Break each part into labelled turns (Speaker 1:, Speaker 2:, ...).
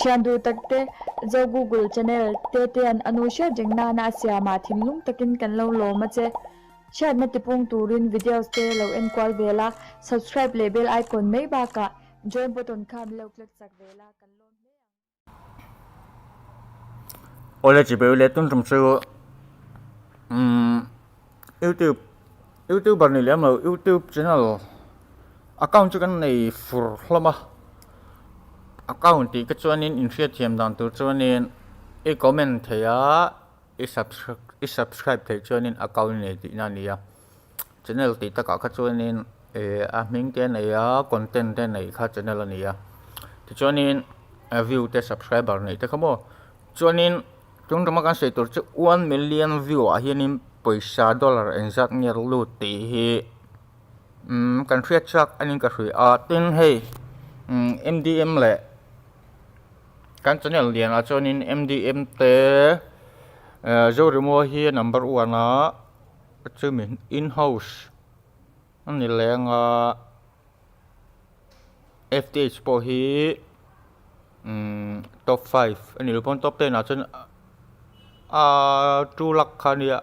Speaker 1: Thian duh takte Zo Google channel Tetea'n a nu hriat reng nana a siamah thinlung takin kan lo lawm a che. Hriatna tipung turin videos te lo en kual ve la, subscribe leh bell icon mai bakah join button kha min lo click chak ve la, kan lawm hle ang.
Speaker 2: Awle chi beu le tun tum chu umm youtube youtuber ni lem lo youtube channel account chu kan nei fur hlawm a account tih te chuanin inhriatthiam dan tur chuanin i comment thei a i i subscribe theih chuanin account i nei tihna a ni a channel tih takah kha chuanin eh a hming te a nei a content te a neih kha channel a ni a tichuanin a view te subscriber neih te kha maw chuanin tun tuma kan sawi tur chu one million view ah hianin pawisa dollar engzat nge lut tih hi umm kan hriat chak a niin ka hria a tin hei umm M D M leh kan channel lianah chuanin M D M te eh Zoremua hi a number one a chumi in house a ni leng a F T H pawh hi umm top five a nih loh pawn top ten ah chuan aaa two lakh kha a nia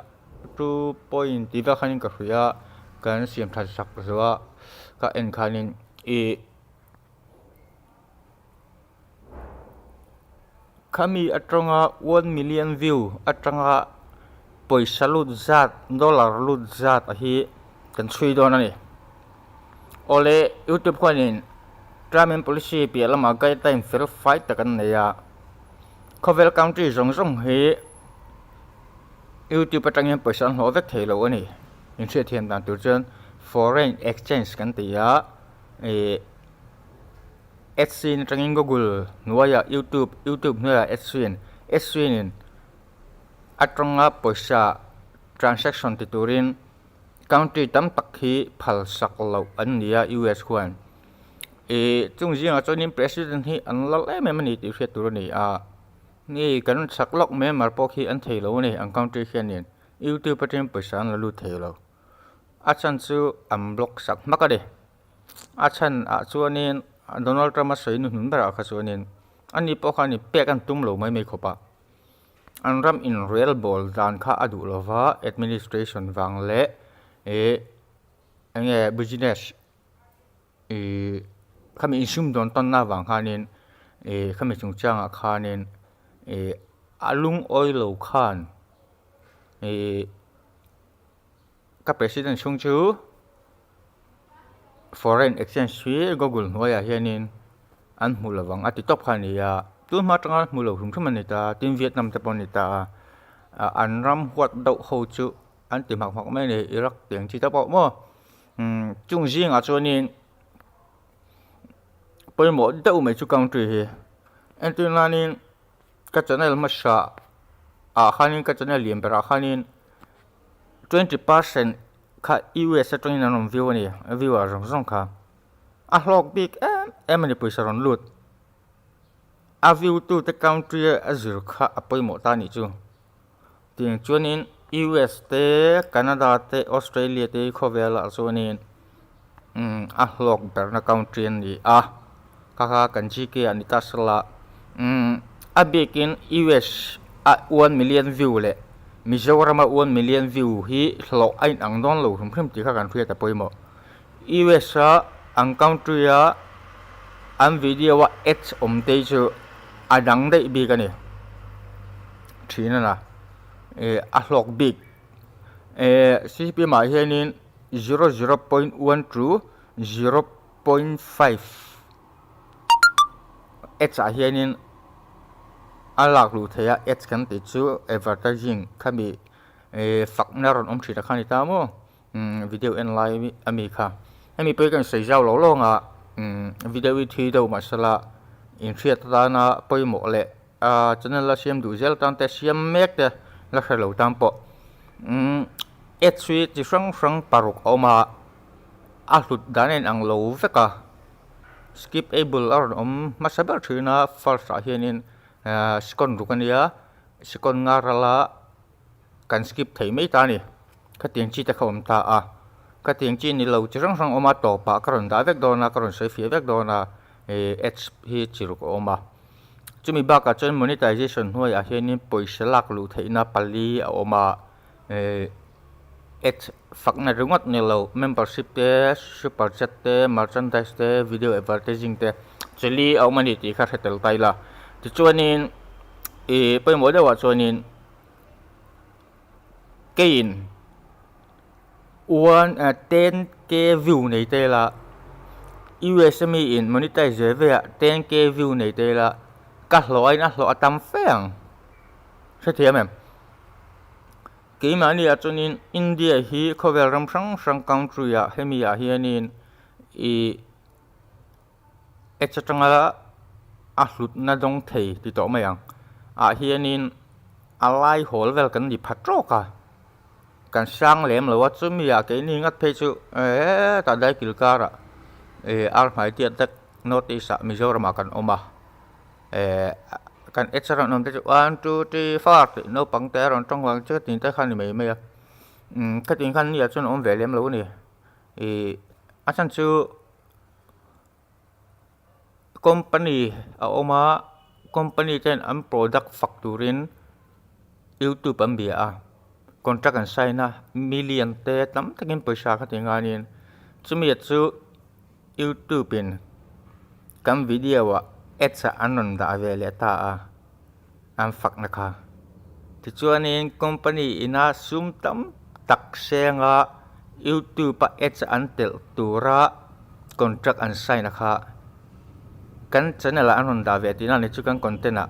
Speaker 2: two point tih vel khanin ka hria a kan siam that sak zo a ka en khanin ih Khami atanga one million view atanga pawisa lut zat dollar lut zat a hi kan chhui dawn a ni. Awle youtube khuanin term and policy piah lamah guideline fel fai tak an nei a, khawvel country zawng zawng hi youtube atang hian pawisa an hlawh vek thei lo a ni. Inhriatthiam dan tur chuan foreign exchange kan ti a ih. AdSense atangin Google hnuaiah YouTube, YouTube hnuaiah AdSense, AdSense in atanga pawisa transaction ti turin country tam tak hi phal sak loh an ni a US huan. Ih chung zingah chuanin president hi an lal em em a ni tih hriat tur a ni a, ni kan chak lawk Myanmar pawh khi an thei lo a ni an country hianin YouTube atangin pawisa an la lut thei lo. A chhan chu an block sak hmak a ni. A chhan ah chuanin Donald Trump a sawi hnuhnun berah kha chuanin ani pawh khan pek an tum lo mai mai khawp a, an ram inrel bawl dan kha a duh lova administration vang leh ih eng nge business ih khami insum dawn tawnna avang khanin ih khami chungchangah khanin ih a lungawi lo khan ih. Ka president chhung chu foreign exchange hi google hnuaiah hianin an hmu lo vang a ti tawp kha a ni a, tun hma atanga hmu lo hrim hrim a ni ta a, tin Vietnam te pawh a ni ta a, ah an ram huat deuh ho chu an ti hmak hmak mai a ni Iraq tih ang chi te pawh maw umm chung zingah chuanin pawimawh deuh mai chu country hi entir nanin ka channel hmasa ah khanin ka channel lian berah khanin. 20 percent kha US atangin an rawn view a ni a viewer zawng zawng kha a hlawk bik em em a ni pawisa rawn lut a view tu te country a zir kha a pawimawh ta a nih chu tiang chuanin US te Canada te Australia te hi khawvelah chuanin umm a hlawk berna country a ni a kha kha kan G K ah ni ta sela umm a bikin U S a one million view leh Mizoram a one million view hi hlawh a inang dawn lo hrim hrim tih kha kan hriat a pawimawh U S a an country a an video a ads awm te hi chu a dang daih bik a ni thin a na ih a hlawk bik eh C P M ah hianin. Zero zero point one to zero point five ads ah hianin a lak luh theih a ads kan tih chu advertising khami eh fakna rawn awm thin a kha a ni ta maw umm video en lai ami kha hemi pawh hi ka insawi zau lo lawng a umm video hi thui deuh mahsela inhriat atana pawimawh leh Ahh channel la siam duh zel tan te siam mek te la hre lo tan pawh umm ads hi chi hrang hrang paruk a awm a a hlut dan a inang lo vek a skip able a rawn awm hmasa ber thin a first ah hianin ahh second ruk a nia second nga rala kan skip thei mai ta a ni khatiang chi te kha awm ta a khatiang chi ni lo chi hrang hrang a awm a tawpah ka rawn dah vek dawn a ka rawn sawi fiah vek dawn a ih ads hi chi ruk a awm a. Chumi bakah chuan monetization hnuaiah hianin pawisa lak luh theihna pali a awm a, eh ads fakna ringawt ni lo membership te, super chat te, merchandise te, video advertising te chili a awm a ni tih kha hre tel ta ila. Tichuanin ih pawimawh deuhah chuanin keiin one ten k view nei ta ila U_S ami in monetize ve ve ah ten k view nei ta ila ka hlawh aiin a hlawh a tam fe ang hrethiam em keimahni ah chuanin India hi khawvel ram hrang hrang country ah hemi ah hianin ih Ads atanga a hlutna dawng thei ti tawh mai ang ah hianin a lai hawl vel kan ni pha tawk a kan hrang lem lo a chumi ah keini ngat phei chu eee tah dai kil karah eh ar hmai tiat vek north east ah Mizoram ah kan awm a eh kan ads a rawn awm te chu one two three four tih naupang te a rawn tawng vang che tin te kha a ni mai mai a umm khatiang khan ni ah chuan a awm ve lem lo a ni ih a chhan chu. Company a awm a company ten an product fak turin youtube an bia a contract an sign a million te tam takin pawisa kha ti nganin chumi chu youtube in kan video ah ads ah an rawn dah ve leh ta a an fakna kha tichuanin company ina sum tam tak senga youtube a ads an telh tura contract an sign a kha kan channel ah an rawn dah ve tihna a ni chu kan content ah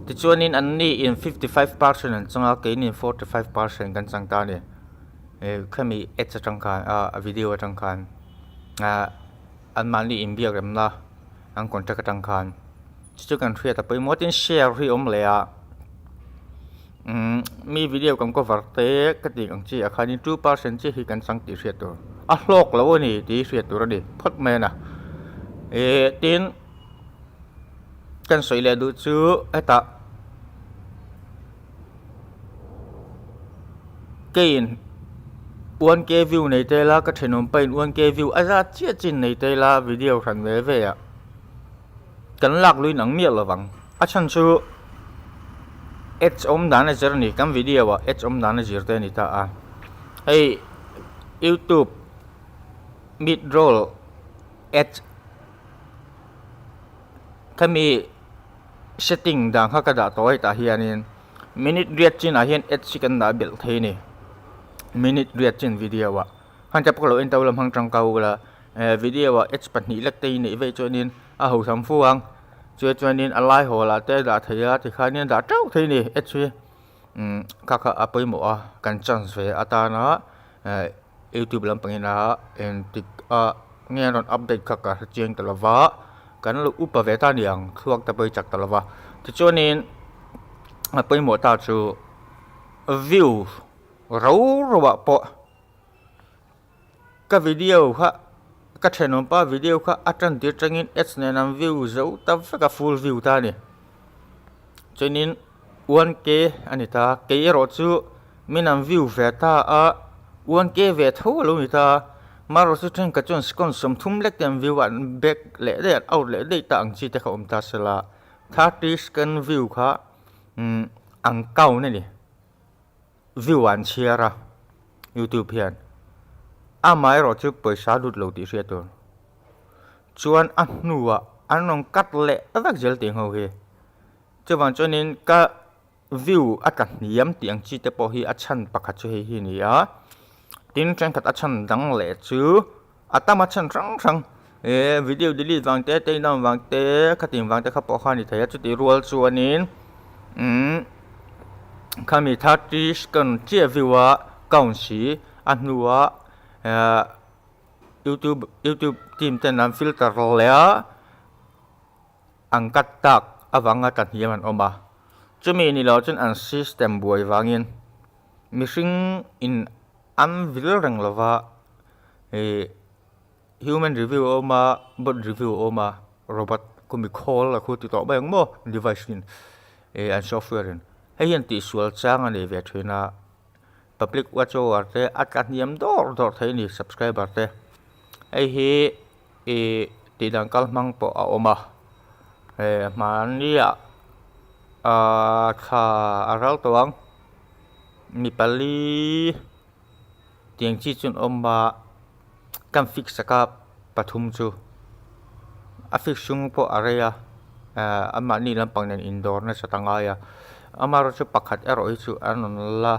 Speaker 2: tichuanin an ni in 55 percent an chang a keini 45 percent kan chang ta a ni eh khami ads atang khan ah video atang khan ah anmahni inbiak remna an contract atang khan chu chu kan hriat a pawimawh tin share hi a awm leh a umm mi video kan cover te ka tih ang chi ah khanin 2 percent chiah hi kan chang tih hriat tur a hlawk lo a ni tih hriat tur a ni phawt mai a na eh tin kan sawi leh duh chu hetah keiin 1k view nei ta ila ka thenawm pahin 1k view a zat chiah chin nei ta ila video hran ve ve ah kan lak luin ang miah lovang a chhan chu ads awm dan a zir a ni kan video ah ads awm dan a zir te a ni ta a hei youtube mid roll ads khami setting dan kha ka dah tawh a hetah hianin minute riat chinah hian ads hi kan dah belh thei a ni minute riat chin video ah hman te pawh ka lo en tau lam hmang tangkai ula eh video ah ads pahnih lek te hi neih veih chuanin a ho tham fu ang chuai chuanin a lai hawl ah te dah thei a tikhanin a dah teuh thei a ni ads hi umm kha kha a pawimawh a kan chance ve atana eh youtube lampang ina engtik ah nge an rawn update kha ka hre chiang ta lova kan lo upa ve ta a ni ang thluak te pawh hi chak ta lova tichuanin a pawimawh ta chu view ro ro ah pawh. Ka video kha ka thenawm pa video kha a tan tir tangin ads nen an view zo ta vek a full view ta a ni chuanin 1k a ni ta kei erawh chu min an view ve ta a 1k ve tho a lo ni ta a marawh chu thenkhat chuan second 30 lek te an view a an back leh daih an out leh daih ta ang chi te kha awm ta sela 30 second view kha umm an count a ni. View an chhiar a youtube hian amaherawh chu pawisa lut lo tih hriat tur chuan a hnuah an rawn cut leh vek zel tih ho hi chuvang chuanin ka view a tla hniam tih ang chi te pawh hi a chhan pakhat chu hei hi a ni a tin thenkhat a chhan dang leh chu a tam a chhan hrang hrang eh video delete vang te take down vang te khatin vang te kha pawh kha a ni thei a chutih rual chuanin umm khami 30 second chiah view a count si a hnuah eh youtube youtube team ten an filter leh a an cut tak avanga tla hniam an awm a chumi ni lo chuan an system buai vangin mihring in An vil reng lova ih human review a awm a bot review a awm a robot khumi khawl a khu ti tawh mai ang maw device in ih an software in hei hian tihsual chang a nei ve thin a public watch hour te a tla hniam dawr dawr thei a ni subscriber te hei hi ih tih dan kal hmang pawh a awm a. He hmania ahh thla a ral tawh ang mi pali tiang chi chu an awm a kan fix sak a pathum chu a fix chhung pawh a rei a ehh anmahni lampang nen indawr nasa ta ngai a amaherawhchu pakhat erawh hi chu an rawn la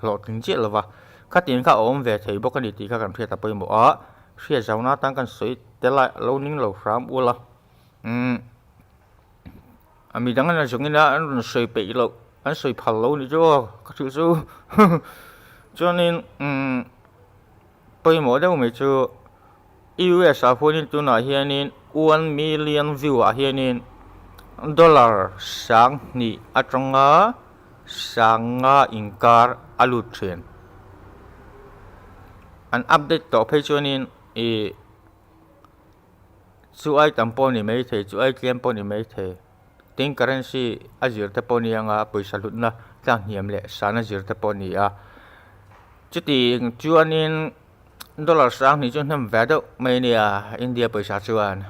Speaker 2: hlawhtling chiah lo va khatiang kha a awm ve thei bawk a ni tih kha kan hriat a pawimawh a hriat zau na atan kan sawi tel a lo ning lo hram ula umm a midang an zawng ina an rawn sawi peih loh an sawi phal lo nih chu aw ka hrilh chu chuanin umm pawimawh deuh mai chu U_S ah huanin tunah hianin one million view ah hianin dollar sanghnih atanga sanga inkar a lut thin an update tawh phei chuanin ih Chu ai tam pawh a ni maithei, chu ai tlem pawh a ni maithei. Tin, currency a zir te pawh a ni anga pawisa hlutna tlanghniam leh sana zir te pawh a ni a. Chuti chuanin dollar sanghnih chu hnem ve deuh mai a nia India pawisa chuan.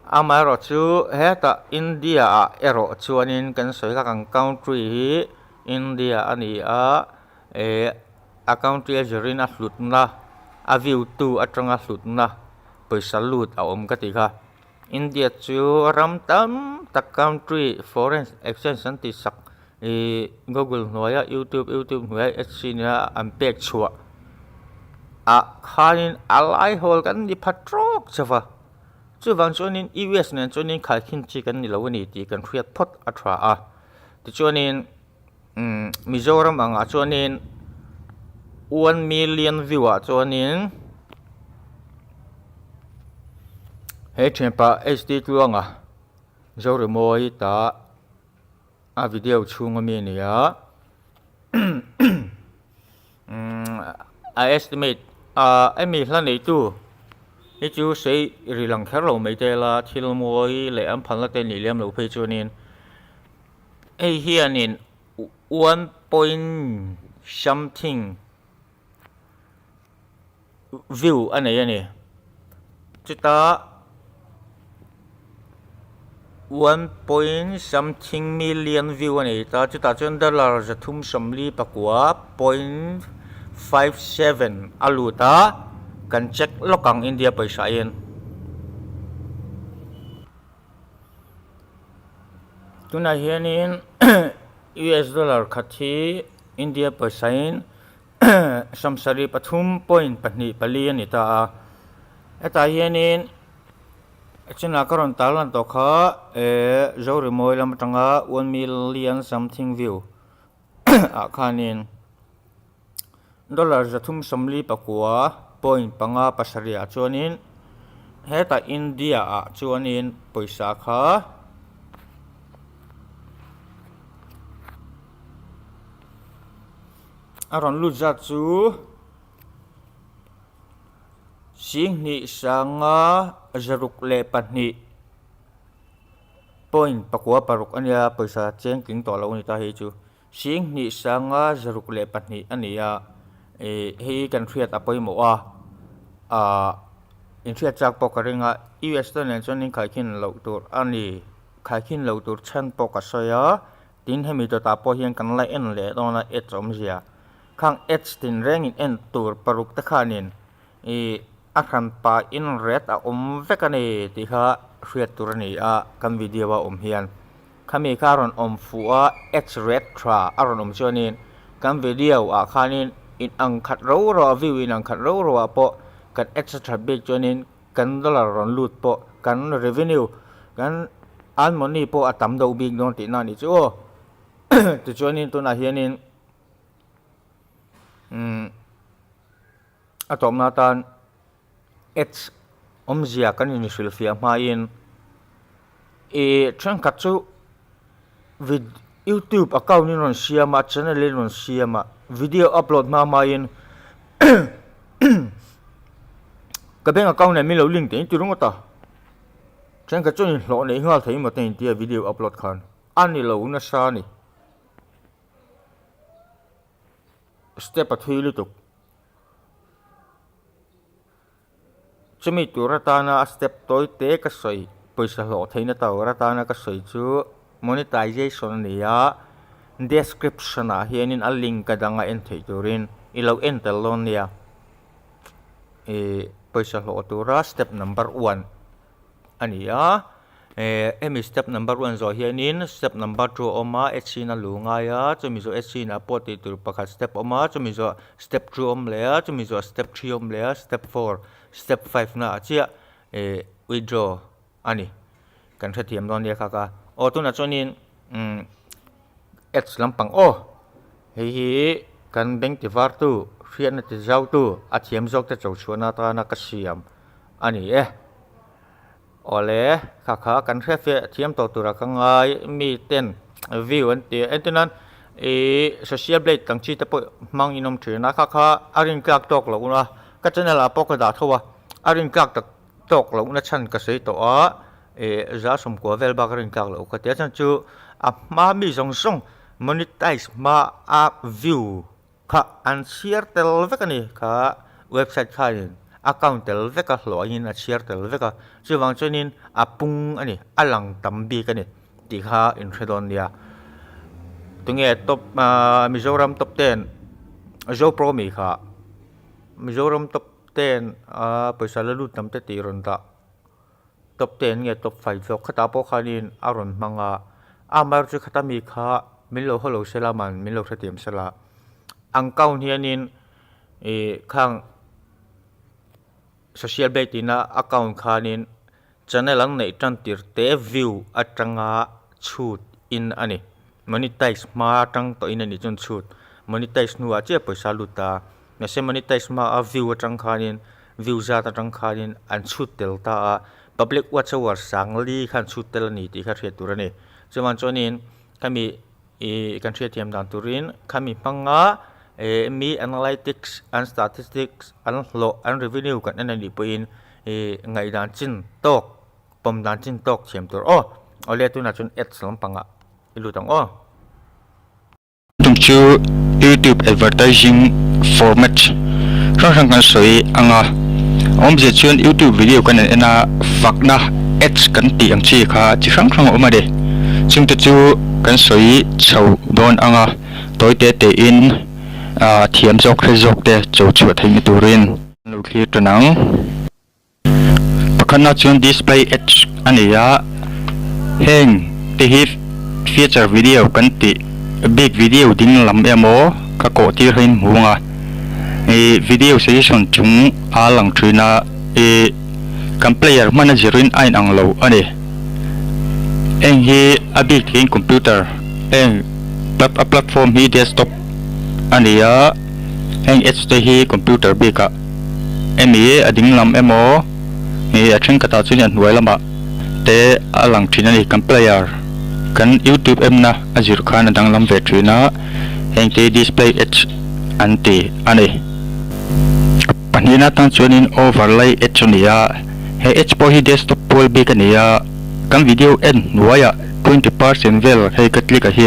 Speaker 2: Amaherawh chu hetah India ah erawh chuanin kan sawi kha kan country hi India a ni a, eh a country a zirin a hlutna a view tu atanga hlutna pawisa lut a awm ka tih kha India chu ram tam tak country foreign exchange an tih sak ihh google hnuaia youtube youtube hnuaia etc nia an pek chhuah ah khanin a lai hawl kan ni pha tawk chauh va chuvang chuanin U_S nen chuanin khaikhin chi kan ni lo a ni tih kan hriat phawt a tha a tichuanin. Umm Mizoram angah chuanin one million view ah chuanin he thianpa H_D Tluanga Zorimawi ta a video chhung ami a ni a umm a estimate ah hemi hla neitu hi chu sei ri lang kher lo mai te la thil mawi leh an phalna te nih lem loh phei chuanin. Hei hianin one point something view a nei a ni. Chuta one point something million view a nei ta chutah chuan dollar zathum sawmli pakua point 57 a lut a, kan check lawk ang India pawisa in. Tunah hianin US dollar khat hi India pawisa in sawmsarih pathum point 24 a ni ta a. Hetah hianin china ka rawn tarlan tawh kha eh Zorimawi lam atanga one million something view ah khanin Dollar 349 point 5 7 ah chuanin hetah India ah chuanin pawisa kha a rawn lut zat chu 2,562 point 9 a nia pawisa cheng tling tawh lo a ni ta hei chu. 2562 a ni a, ih hei kan hriat a pawimawh a, ah inhriat chak pawh ka ring a, US te nen chuan inkhaikhin loh tur a ni, khaikhin loh tur chhan pawh ka sawi a, tin hemi dawtah pawh hian kan la en leh dawn a ads awmzia, khang ads tinrengin en tur paruk te khanin ih a hran pahin red a awm vek a ni tih kha hriat tur a ni a kan video a awm hian. Khami kha a rawn awm fuh a, ads red tha a rawn awm chuanin kan video ah khanin in ang khat ro ro a view in ang khat ro ro ah pawh kan ads a that bik chuanin kan dollar rawn lut pawh kan revenue kan earn money pawh a tam deuh bik dawn tihna a nih chu aw. Tichuanin tunah hianin umm a tawpna atan Ads awmzia kan inhrilhfiah hmain ih thenkhat chu vid youtube account in rawn siam a channel in rawn siam a video upload hma hmain ka bank account nen min lo link teh in ti ringawt a thenkhat chuan inhlawh neih nghal thei maw te intia video upload khan a ni lo nasa a ni step a thui lutuk. Chumi tur atana a step tawi te ka sawi. pawisa hlawh theihna tur atana ka sawi chu monetization a ni a, description ah hianin a link a danga en theih turin i lo en tel dawn nia. Ih pawisa hlawh tura step number one a ni a, eh hemi step number one zawh hianin step number two a awm a h in a luh ngai a chumi zawh h in ah pawh tih tur pakhat step a awm a chumi zawh step two a awm leh a chumi zawh step three a awm leh a step four step five na ah chiah eh withdraw a ni kan hrethiam dawn nia kha ka aw tunah chuanin umm ads lampang aw hei hi kan bank ti var tu hriatna ti zau tu a thiam zawk te cho chhuahna atana ka siam a ni e. Awle, kha kha kan hre fiah thiam tawh tura ka ngai mi ten view an ti a, entir nan ih social blade ang chi te pawh hmang in awm thin a, kha kha a rin tlak tawk loh a, ka channel ah pawh ka dah tho a, a rin tlak tak tawk loh na chhan ka sawi tawh a, ih za sawmkua vel bak a rin tlak loh ka ti a, chhan chu a hma mi zawng zawng monetize hma a view Kha an chhiar tel vek a ni. Kha website khain account tel vek a hlawhin a chhiar tel vek a, chuvang chuanin a pung a ni, a lang tam bik a ni tih kha in hre dawn nia. Tunge top ahh Mizoram top ten Zopro mi kha Mizoram top ten a pawisa la lut tam te tih rawn dah. Top ten nge top five zawk khatah pawh khanin a rawn hmang a, amaherawhchu chu khata mi kha min lo haw lo sela man min lo hrethiam sela ang count hianin ih khang social media tina account khanin channel an neih tan tir te view atanga chhut in a ni monetize hma atang tawhin a nih chuan chhut monetize hnuah chiah pawisa a lut ta. Mahse monetize hma a view atang khanin view zat atang khanin an chhut tel ta a, public watch hour sangli khan chhut tel a ni tih kha hriat tur a ni. Chuvang chuanin khami ih kan hriatthiam dan turin khami hmanga eh mi analytics an statistics an hlawh an revenue kan en a nih pawhin ih ngaihdan chin tawk pawm dan chin tawk thiam tur aw. Awle tunah chuan ads lampangah i lut ang aw.
Speaker 3: Tum chu YouTube advertising format hrang hrang kan sawi ang a, awmzia chuan YouTube video kan en a fakna ads kan tih ang chi kha chi hrang hrang a awm a ni. Chungte chu kan sawi chho dawn ang a, tawi te te in ah thiam zawk hre zawk te cho chhuah theihna turin kan lo thlir tan ang. Pakhatna chuan display ads a nei a, heng te hi feature video kan tih bik video ding lam emaw ka kawh tir hian hmu ang a, ih video suggestion chung a lang thin a, ih kan player hman a zirin a inang lo a ni. Heng hi a bik theihin computer heng a platform hi desktop a ni a, heng ads te hi computer bikah. Emi a ding lam emaw ih a thenkhatah chuan a hnuai lamah te a lang thin a ni kan player kan youtube enna a zir khan a danglam ve thin a heng te display ads an ti a ni. Pahnihna atang chuanin overlay ads a ni a he ads pawh hi desktop pual bik a ni a kan video en hnuaiah 20% vel hei ka click a hi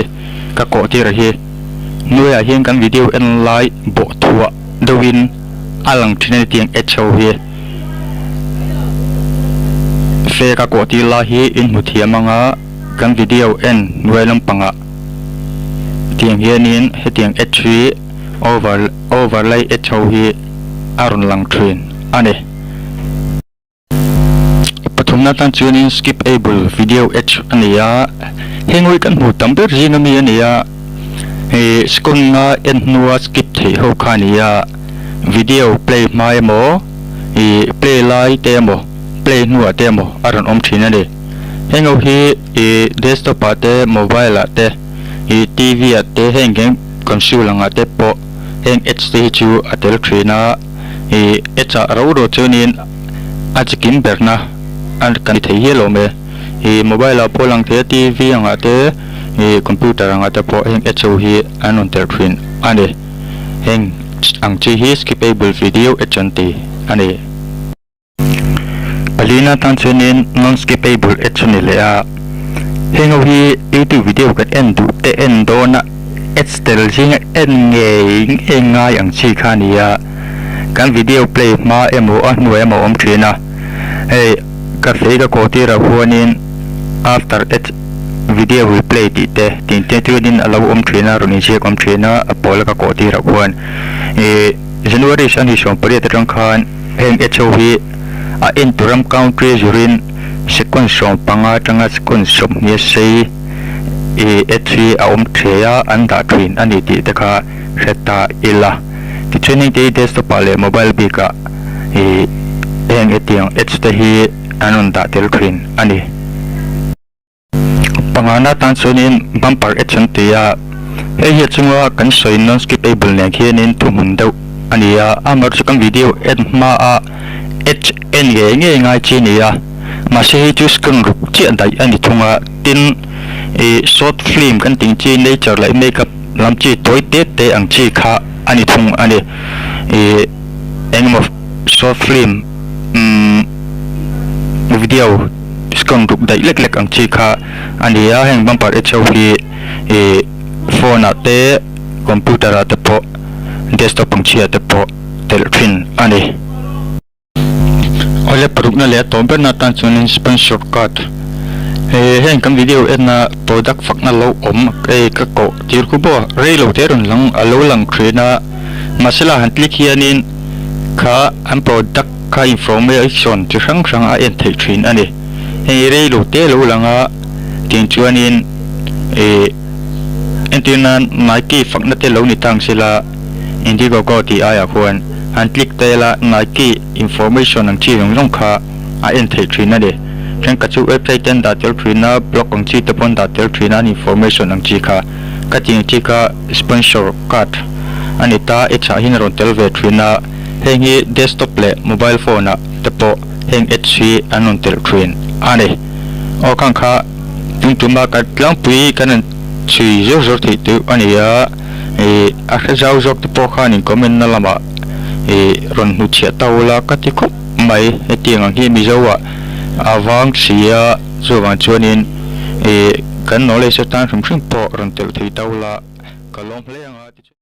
Speaker 3: ka kawh tir a hi hnuaiah hian kan video en lai bawh thuah deuhin a lang thin a ni tiang ads ho hi fake a kawh tir lai hi in hmu thiam ang a kan video en hnuai lampangah tiang hianin hetiang ads hi over overlay ads ho hi a rawn lang thin a ni. Pathumna tan chuanin skip-able video ads a ni a, heng hi kan hmuh tam ber zinga mi a ni a, hei sconga en hnua skip theih ho kha a ni a, video play hma emaw ih play lai te emaw play hnuah te emaw a rawn awm thin a ni. Heng ho hi ih desktop ah te mobile ah te ih T_V ah te heng eng console angah te pawh heng ads te hi chu a tel thin a. Ih e chah ro ro chuanin a chikim berna a kan ti thei hial awm e. Ih mobile ah pawh lang thei a TV angah te ih computer angah te pawh heng ads ho hi an rawn telh thin a ni. Heng ang chi hi skippable video ads an ti a ni. Palina tan chuanin non-skippable ads a ni leh a. Heng ho hi YouTube video kan en duh te en dawn a. Ads tel zinga en ngei ngei ngai ang chi kha a ni a, kan video play hma emaw a hnuai emaw a awm thin a, hei Ka fei ka kawh tirah huanin after ads video will play tih te tih te chuanin a lo awm thin a rawn inziak awm thin a a pawla ka kawh tirah khuan ih January sanghi 18 atang khan heng ads ho hi a en tur ram country zurin second 15 atanga second 20 sei ih ads hi a awm thei a an dah thin a ni tih te kha hre ta ila. Tichuan heng te hi desktop ah leh mobile bik ah ih heng hetiang ads te hi an rawn dah tel thin a ni. Pangana tan chuanin bumper ads an ti a, hei hi a chunga kan sawi non skippable nen khianin thuhmun deuh a ni a, amaherawhchu kan video en hma a ads en ngei ngei ngai chi a ni a, mahse hei chu screen ruk chiah daih a ni thung a, tin ih short film kan tih chi nature leh makeup lam chi tawi te te ang chi kha a ni thung a ni. Ih engemaw short film umm video screen ruk daih lek lek ang chi kha a ni a, heng bumper ads ho hi ih phone ah te computer ah te pawh desktop ang chi ah te pawh telh thin a ni. Awle parukna leh a tawp berna atan chuanin sponsor card he heng kan video enna product fakna lo awm hei ka koh tir khu pawh rei lo te rawn lang a lo lang thin a mahsela han click hianin kha an product kha information chi hrang hrang a en theih thin a ni hei rei lo te lo lang a tiang chuanin ih entir nan Nike fakna te lo ni tang sela. Indiegogo tih aiah khuan han click ta ila Nike information ang chi zawng zawng kha a en theih thin a ni. Thenkhat chu website te an dah tel thin a, blog ang chi te pawh an dah tel thin a, an information ang chi kha ka tih ang chi kha sponsor card a ni ta, ads ah hian a rawn tel ve thin a, heng hi desktop leh mobile phone ah te pawh heng ads hi an rawn telh thin a ni. Aw khang kha tum tuma kan tlangpui kan rawn chhui zawr zawr theih teuh a ni a. Ih a hre zau zawk te pawh khanin comment na lamah ih rawn hnuchhiah ta ula ka ti khawp mai hetiang ang hi Mizo ah a vang si a chuvang chuanin ih kan knowledge atan hrim hrim pawh rawn telh thei ta ula ka lawm hle ang a.